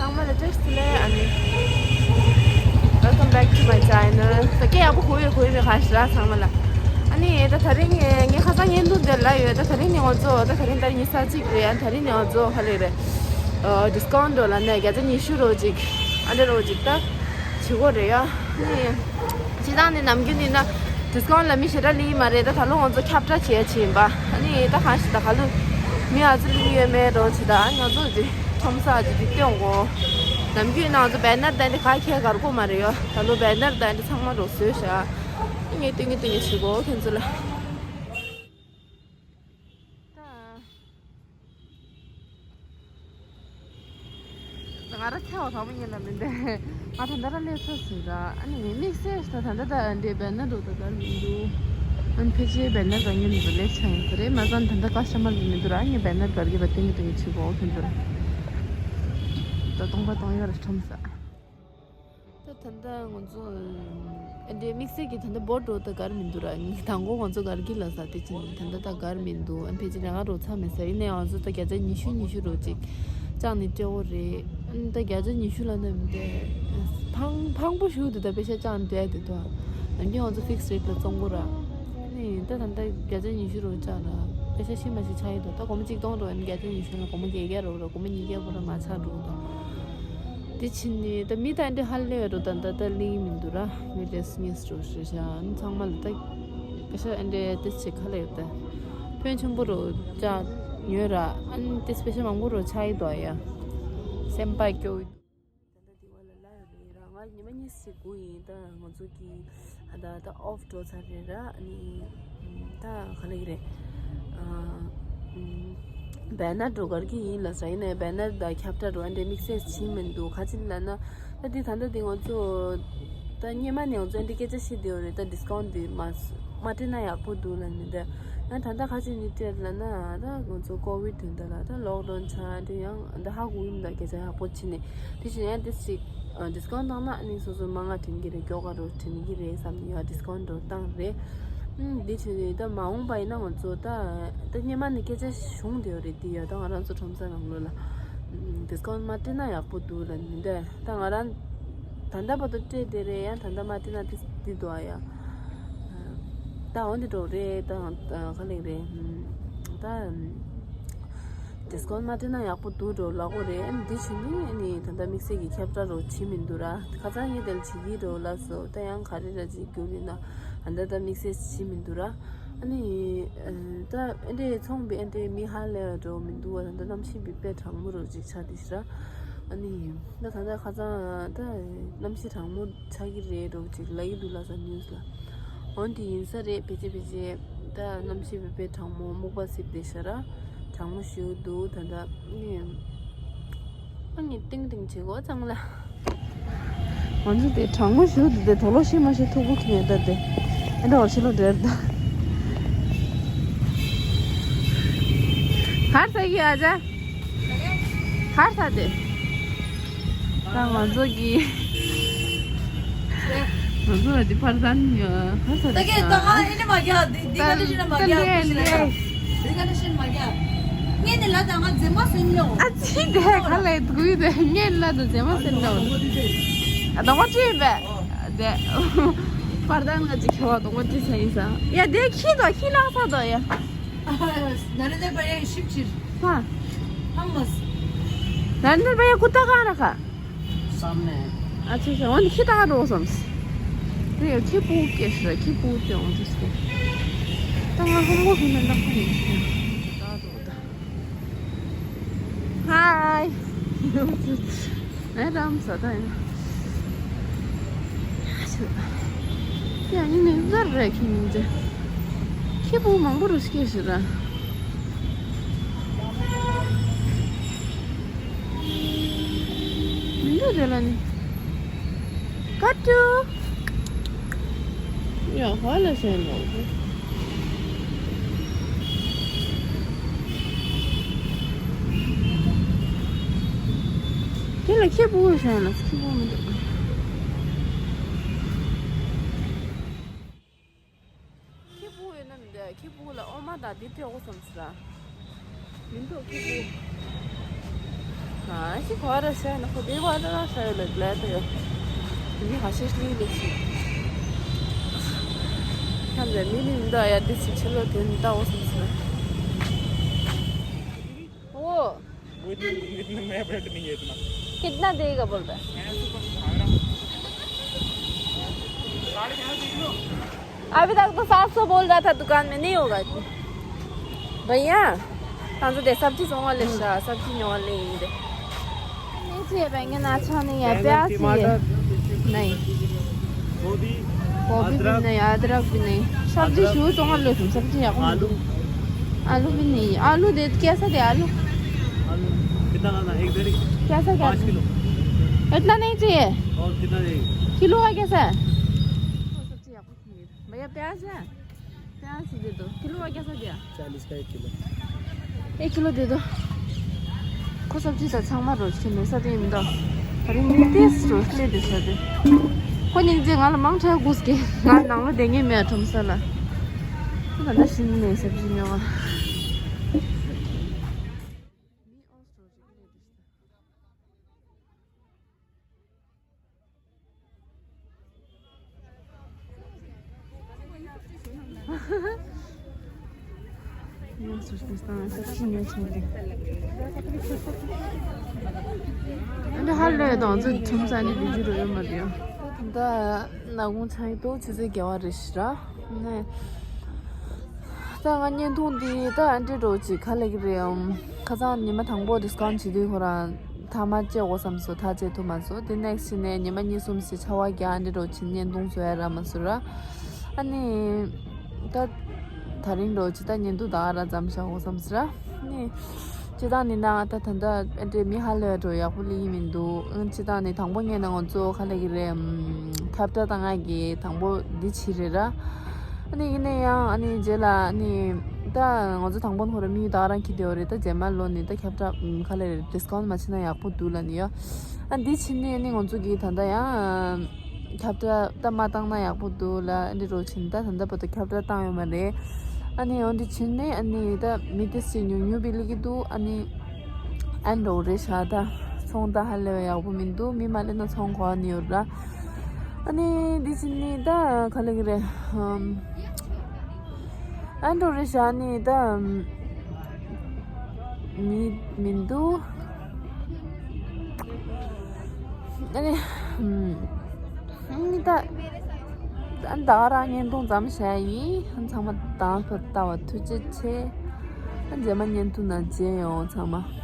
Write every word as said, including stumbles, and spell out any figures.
ཚང་མ་ལ་བཀྲ་ཤིས་བདེ་ལེགས། ཨ་ནི། Welcome back to my channel. ད་སྐད་ཡག་པོ་གོ་ཡོད་གོ་ཡོད་མེད་ག་ཞིག་ར་ཚང་མ་ལ། ཨ་ནི་ད་དེ་རིང་ངས་ངས་ཁ་སང་བརྙན་ཐུང་དེ་ལ་ཡོད། ད་དེ་རིང་ནས་ང་ཚོ་ད་དེ་རིང་ད་ཉི་ཤུ་རྩ་གཅིག་རེད། ཨ་དེ་རིང་ནས་ང་ཚོ་ཧ་ལས་རེད། ཨ་ཌི་སི་ཀའུན་ཊི་འགྲོ་ལ་ནས་བརྒྱ་ཆ་ཉི་ཤུ་རོ་ཅིག་ཨ་འདྲ་རོ་ཅིག་ད་བྱེད་དགོས་རེད་ཡ། ཨ་ནི། སྤྱིར་བཏང་ནི་ནམ་རྒྱུན་ནི་ན་ཌི་སི་ཀའུན་ཊི་ལ་མི་ཞེ་དྲག་སླེབས་ཀྱི་མ་རེད། ད་ད་ལོ་ང་ཚོ་ཁྱབ་བསྒྲགས་བྱེད་ཡ་བྱེད་ཡིན་པ། ཨ་ནི་ད་གང་ཞིག་ད་ག་ལུ་མི་ཨ་ཚོ་སླེབས་ཀྱི་ཡོད་མེད་རོ་ཅིག་ད་ང་ཚོ་དེ་ཁྲོམ་ས་ཅིག་དེ་སྟོན་གོ། ནམ་རྒྱུན་ན་ང་ཚོ་བེ་ནར་དང་དེ་ག་ཁྱེར་གར་གོ་མ་རེད་ཡོ། ད་ལོ་བེ་ནར་དང་དེ་ཚང་མ་རོ་བཟོས་ཤག་ངས་སྟོན་གྱི་སྟོན་གྱི་བྱེད་གོ་ཁྱེད་ཚོ་ལ། ད། ང་ར་ཁྱེད་བ་དང་མི་ཉན་ལ་མི་འདས། ང་ད་ལྟ་ར་ལས་ཚོ་ཟིན་ར། ཨ་ནི་དམིགས་བསལ་ད་ད་ལྟ་ད་འདྲའི་བེ་ནར་འགྲོ་ད་གར་མི་འདུག་ཨ་ནི་ཕལ་ཆེར་བེ་ནར་གར་ཉན་འདུག་ལས་ཆ་ཡིན་ས་རེད། མ་ཙང་ད་ལྟ་ཀ་ཤ་མར་མི་འདུག་ར། ཨ་ནི་བེ་ནར་གར་གི་བ་ཏིང་གི་ཏིང་གི་ཆུ་གོ་ཁྱོད་འདུག་ར། ད་གཏོང་པ་གཏོང་ཡོད་ར་ཁྲོམ་ས། ད་ད་ལྟ་ང་ཚོ་ཨ་འདྲའི་དམིགས་བསལ་གྱི་ད་ལྟ་བོ་འགྲོ་ད་གར་མི་འདུག་ར། ངས་དང་པོ་ང་ཚོ་གར་གི་ལ་ས་དེ་ཅིན་ད་ལྟ་ད་གར་མི་འདུག་ཨ་ཕལ་ཆེར་ལས་ཀ་རོ་ཚ་མེད་ས་ཡིན་ནའི་ང་ཚོ་ད་བརྒྱ་ཆ་ཉི་ཤུ་ཉི་ཤུ་རོ་ཅིག་ཅང་ནི་སྤྲད་འོ་རེད། ཨ་ནི་ད་བརྒྱ་ཆ་ཉི་ཤུ་ལ་ནི་མི་འདས་ཕང་ཕང་པོ་ཞུ་དུ་ད་པེ་ཤ་ཅང་འདོད་དེ་ཏོ། ནམ་རྒྱུན་ང་ཚོ་ཕིག་སི་རེཊ་ལ་བཙོང་གོ་ར། ཨ་ནི་ད་ད་ལྟ་བརྒྱ་ཆ་ཉི་ཤུ་རོ་ཅག་ར་པེ་ཤ་ཤི་མ་ཤི་ཆ་ཡི་ཏོ། ད་སྒོར་མོ་གཅིག་སྟོང་རོ་ཨ་ནི་བརྒྱ་ཆ་ཉི་ཤུ་ལ་སྒོར་མོ་བརྒྱད་བརྒྱ་རོ་ར་སྒོར་མོ་ཉིས་བརྒྱ་བོ་ར་མ་ཆག་འགྲོ་གི་ཏོ། དེ་ཕྱིན་ནི་ད་མི་ད་ཨ་འདྲ་ཧ་ལས་རོ་ད་ད་ད་ལིང་མི་འདུག་ར། མི་རེས་ཉེས་རོ་ཞེ་ཤ་ཨ་ནི་ཚང་མ་ལ་ད་ཁ་ཤ་ཨ་འདྲ་དེ་ཚེ་ཁ་ལས་ད་ཕོན་ཆེན་པོ་རོ་ཅག་ཉོས་ར། ཨ་ནི་དེ་པེ་ཤ་མང་པོ་རོ་ཆ་ཡི་ཏོ་ཡ། སེམས་པ་སྐྱོ། ད་ལྟ་དེ་བ་ལ་ལ་ཡོད་རེད་ར། ང་ཉི་མ་གཉིས་ཤིག་སྒུག་ཡིན། ད་ང་ཚོ་གི་ཨ་ད་ད་ཨོཕ་འགྲོ་ཚར་རེད་ར། ཨ་ནི་ད་ག་ལེ་གི་རེད། ཨ་བེ་ནར་འགྲོ་གར་གི་ཡིན་ལ་ས་ཡིན་ནའི་བེ་ནར་ད་ཁྱབ་བསྒྲགས་འགྲོ་ཨ་འདྲ་དམིགས་བསལ་བྱིན་མི་འདུག་ག་ཅི་ལ་ན་ད་དེ་ད་ལྟ་དེ་ང་ཚོ་ད་སྔོན་མ་ནས་ང་ཚོ་ཨ་འདྲ་སྐད་ཆ་བཤད་བསྡད་ཡོད་རེད། ད་ཌི་སི་ཀའུན་ཊི་དེ་མ་མ་སྤྲད་ན་ཡག་པོ་འདུག་ལབ་ནས། ད་ཡང་ད་ལྟ་ཁ་ཅིག་ནས་སྤྲད་ལབ་ན་ད་ང་ཚོ་ཀོ་བིཌ་དོན་དག་ལ་ད་ལོག་ཌའུན་ཆགས་དེ་ཡང་ད་ཧ་གོ་གི་མི་འདུག་སྐད་ཆ་ཡག་པོ་བྱས་ནས། དེ་བཞིན་ཡང་དེ་ཅིག་ཌི་སི་ཀའུན་ཊི་བཏང་ན་ཨ་ནི་སོ་སོ་མ་ང་དྲན་གི་རེད། སྐྱོ་ག་རུ་དྲན་གི་རེད་བསམ་ནས་ཡང་ཌི་སི་ཀའུན་ཊི་བཏང་རེད། ཨུམ། དེ་བྱས་ནས་ད་མ་འོངས་པ་ཡིན་ན་ང་ཚོ་ད་ད་སྔོན་མ་ནས་སྐད་ཆ་བྱུང་བསྡད་ཡོད་རེད། དེ་ཡ་ད་ང་རང་ཚོ་ཁྲོམ་ས་ནང་ལོགས་ལ་ཨུམ། ཌི་སི་ཀའུན་ཊི་མ་སྤྲད་ན་ཡག་པོ་འདུག་ལབ་ནས། ད་ང་རང་ད་ལྟ་བར་དུ་སྤྲད་བསྡད་རེད། ཡང་ད་ལྟ་མ་སྤྲད་ན་དེ་འདི་འདུག་ཨ་ཡ། ད་འོ་འདི་འགྲོ་རེད། ད་ག་ལེགས་རེད། ད་ཌི་སི་ཀའུན་ཊི་མ་སྤྲད་ན་ཡག་པོ་འདུག་འགྲོ་ལབ་དགོས་རེད། འདི་བྱས་ནས་ནི་ད་ལྟ་དམིགས་བསལ་གྱི་ཁྱབ་བསྒྲགས་རོ་བྱེད་མི་འདུག་ར། ཁ་སང་ངས་དེ་ལ་བྱེད་ཀྱི་རོ་ལབ་སོང་། ད་ཡང་ག་རེ་ར་ཅིག་རྒྱུག་ཡིན་ན་ད་ལྟ་དམིགས་བསལ་བྱེད་མི་འདུག་ར། ཨ་ནི་ད་ཨེ་འདྲས་ཚོང་པའི་ཨེ་འདྲས་མི་ཧ་ལས་འགྲོ་མི་འདུག་བ། ད་ལྟ་གནམ་གཤིས་དཔེ་གྲང་མོ་རོ་ཅིག་ཆགས་དེ་ཤི་ར། ཨ་ནི་ད་ད་ལྟ་ཁ་སང་ད་གནམ་གཤིས་གྲང་མོ་ཆགས་ཀྱི་རེད་འགྲོ་ཅིག་ལབ་ཀྱི་འདུག་ལ་ས་ནིའུ་སི་ལ། འོན་ཏེ་ཡིན་ས་རེད། ཕལ་ཆེར་ཕལ་ཆེར་ད་གནམ་གཤིས་དཔེ་དཔེ་གྲང་མོ་སྨུག་པ་སིབ་དེ་ཤི་ར། གྲང་མོ་ཞུ་འདུག་ད་ལྟ་ཨ་ནི་ཨ་ནི་ཏིང་ཏིང་བྱེད་གོ་ཚང་ལ། ང་ཚོ་དེ་གྲང་མོ་ཞུ་དུ་དེ་དོ་ལོ་ཤི་མ་ཤི་ཐུག་པོ་ཁྱི་ནས་ད་དེ་ཨེ་འདྲ་བར་ཤི་ལོ་འདྲེར་ད། གར་ས་གི་ཨ་ཅག་གར་ས་དེ། ད་ང་ཚོ་གི་ང་ཚོ་ལ་དེ་ཕར་ཚང་ཕར་ས་དེ། ད་ག་ཨེ་ནི་མ་རྒྱག་དེ་ག་ལེ་ཤི་ན་མ་རྒྱག་དེ་ག་ལེ་ཤི་ན་མ་རྒྱག་ངས་ནི་ལ་ད་ང་རྫི་མ་ཟིན་ལོ། ཨ་ཙི་དེ་ག་ལེ་དགོས་དེ་ངས་ལ་ད་རྫི་མ་ཟིན་ལོ། ཨ་ད་ང་ཅི་ཡིན་པས། དེ། པར་དང་ང་ཅིག་ཁྱོ་བ་དང་ང་ཅིག་ས་ཡིན་ས། ཡ་དེ་ཁྱི་དང་ཁྱི་ལག་ས་དང་ཡ། ནཱ་རེནྡྲ་བྷ་ཡ་ཤིབ་ཕྱིར། ཧ། ཧང་མ་སི། ནཱ་རེནྡྲ་བྷ་ཡ་ཀུ་ཏ་ག་ར་ཁ། བསམ་ནས། ཨ་ཆེ་ཆེ་འོན་ཏེ་ཁྱི་ཏ་ག་འགྲོ་བསམ་སི། དེ་ཡ་ཁྱི་པུ་སྐྱེ་ཤི་ར་ཁྱི་པུ་དེ་འོང་དུས་སྐྱེ། ད་ང་ཧོམ་གོ་ཧི་ན་ལག་ཁ་ཡིན་ཤི། ད་འགྲོ་ད། ཧའི། ཨེ་རམ་ས་ད་ཡིན། ཡ་ཡིན་ནི་ཟར་རེ་ཁྱི་མིན་ཅི། ཁྱི་པུ་མང་པོ་རུ་སྐྱེ་ཤི་ར། མིན་འདུག་དེ་ལ་ནི། ཀ་ཏུ། ཡ་ཧ་ལ་ཤན་ལོ། དེ་ལ་ཁྱི་པུ་ཤན་ལ་ཁྱི་པུ་མི་འདུག་ཁྱི་པུ་ཡོད་ན་མི་འདུག་ཁྱི་པུ་ལ་ཨོ་མ་དང་འདི་སྤྲད་དགོས་བསམ་ཟེར། མི་འདུག་ཁྱི་པུ། ཨ་ཤི་ཁོ་ར་ཤ་ན་ཁོ་དེ་བ་ར་ཤ་ཡོད་ལ་ལ་ད་ཡོད། མི་ཧ་ཤེས་ལི་ལི་ཤི། ཁམ་རེ་མི་ནི་མི་འདའ་ཡ་དེ་སི་ཆི་ལོ་དེ་ནི་ད་འོ་སི་སི། ओ। वो इतने, इतने मैं ब्रेड नहीं है इतना। कितना देगा बोल रहा है? मैं तो कम खा रहा हूँ। साढ़े ग्यारह देख लो। अभी तक तो सात सौ बोल रहा था दुकान में, नहीं होगा इतना। भैया, तांजो दे सब्जी सोंगा ले शा, सब्जी न्योले इंदे। नहीं चाहिए बैंगन, अच्छा नहीं है। बैंगन, प्याज चाहिए। टमाटर। नहीं। गोभी, गोभी भी अदरक। नहीं, अदरक भी नहीं। सब्जी अदरक। शू सोंगा ले तुम, सब्जी या आलू। आलू भी नहीं। आलू दे, कैसा दे आलू? आलू कितना लाना है? एक डेढ़? कैसा क्या? पाँच किलो। इतना नहीं चाहिए। और कितना चाहिए? किलो का कैसा है? भैया प्याज है? प्याज दे दो। किलो का कैसा दिया? चालीस का एक किलो। एक किलो दे दो। ཁོ་སབ་ཇི་ད་ཚང་མ་རོ་ཁྱེར་ནས་ས་དེ་ཡིན་ད། ད་རིང་མི་ཏེས་རོ་ཁྱེར་དེ་ས་དེ། ཁོ་ཉིན་རྗེས་ང་ལ་མང་ཆེ་དགོས་ཀྱི། ང་ནང་ལ་བསྡད་ངེས་མེད་ཁྲོམ་ས་ལ། ཁོ་ད་ད་ཤིང་ནས་སབ་ཇི་ཉོ་བ། འདི་ཧ་ལས་དང་ཚོད་ཁྲོམ་ས་ནི་བི་ཇུ་རུ་ཡོད་མ་རེད། ད་ནག་ཁུང་ཚ་ཡི་ཏོ་ཆི་ཚེ་རྒྱལ་བ་རེད་ཤི་ར། ནས། ད་ང་བརྙན་ཐུང་འདི་ད་ཨ་འདྲེ་འགྲོ་ཅིག་ག་ལ་གི་རེད་ཨམ། ཁ་སང་ཉི་མ་དང་པོ་ཌི་སི་ཀའུན་ཊི་བྱེད་དུས་ཁོ་རང་ཐ་མ་བཅད་འོ་བསམ་སོ་ད་བཅད་ཐུབ་མ་སོ། དེ་ནེག་སི་ཊི་ནས་ཉི་མ་གཉིས་གསུམ་ཞིག་ཆ་བ་རྒྱག་ཨ་འདྲེ་འགྲོ་ཅིག་བརྙན་ཐུང་བཟོ་ཡ་ར་མ་སོ་ར། ཨ་ནི་ད་ད་རིང་འགྲོ་ཅིག་ད་བརྙན་ཐུང་ད་ག་ར་མཚམས་བཞག་འོ་བསམ་སོ་ར། ནི་སྤྱི་བཏང་ནི་ན་ད་ད་ད་ཨ་འདྲེ་མི་ཧ་ལས་འགྲོ་ཡག་པོ་ལི་ཡིན་མི་འདུག་ཨ་སྤྱི་བཏང་ནི་དང་པོ་ངས་ན་ང་ཚོ་ག་ལ་གི་རེད་ཨམ། ཁྱབ་བསྒྲགས་བཏང་ང་གི་དང་པོ་འདི་ཕྱི་རེད་ར། ཨ་ནི་ཡིན་ན་ཡང་ཨ་ནི་རྗེས་ལ་ཨ་ནི་ད་ང་ཚོ་དང་པོ་ཁོ་ར་མི་ད་རང་གི་དེ་བ་རེད། ད་རྗེས་མ་ལོ་ནི་ད་ཁྱབ་བསྒྲགས་ཨམ་ག་ལ་རེད་ཌི་སི་ཀའུན་ཊི་མ་བྱེད་ན་ཡག་པོ་འདུག་ལ་ནི་ཡོ། ཨ་འདི་ཕྱི་ནི་ཨ་ནི་ང་ཚོ་གི་ད་ལྟ་ཡང་ཁྱབ་བསྒྲགས་ད་མ་བཏང་ན་ཡག་པོ་འདུག་ལ། ཨ་འདི་རོ་ཕྱིན་ད་ད་ལྟ་བར་དུ་ཁྱབ་བསྒྲགས་བཏང་ཡོད་མ་རེད། ཨ་ནི་འོ་འདི་ཕྱིན་ནི་ཨ་ནི་ད་མི་དེ་སི་ཉུང་ཉུང་བི་ལི་གི་འདུག་ཨ་ནི་ཨན་འགྲོ་རེད་ཤག་ད་ཚོང་ད་ཧ་ལས་པ་ཡག་པོ་མི་འདུག་མི་མ་སླེབས་ན་ཚོང་གོ་ནི་ཡོད་ར། ཨ་ནི་འདི་ཕྱིན་ནི་ད་ག་ལ་གི་རེད་ཧམ། ཨན་འགྲོ་རེད་ཤག་ནི་ད་མི་མི་འདུག་ཨ་ནི་ཧམ། ནི་ད་ད་ག་རང་བརྙན་ཐུང་ཙམ་བྱས་ཡིན། ཚང་མ་དང་ཕུ་ལྟ་བ་ཐུགས་རྗེ་ཆེ། རྗེས་མ་བརྙན་ཐུང་ནང་མཇལ་ཡོང་ཚང་མ།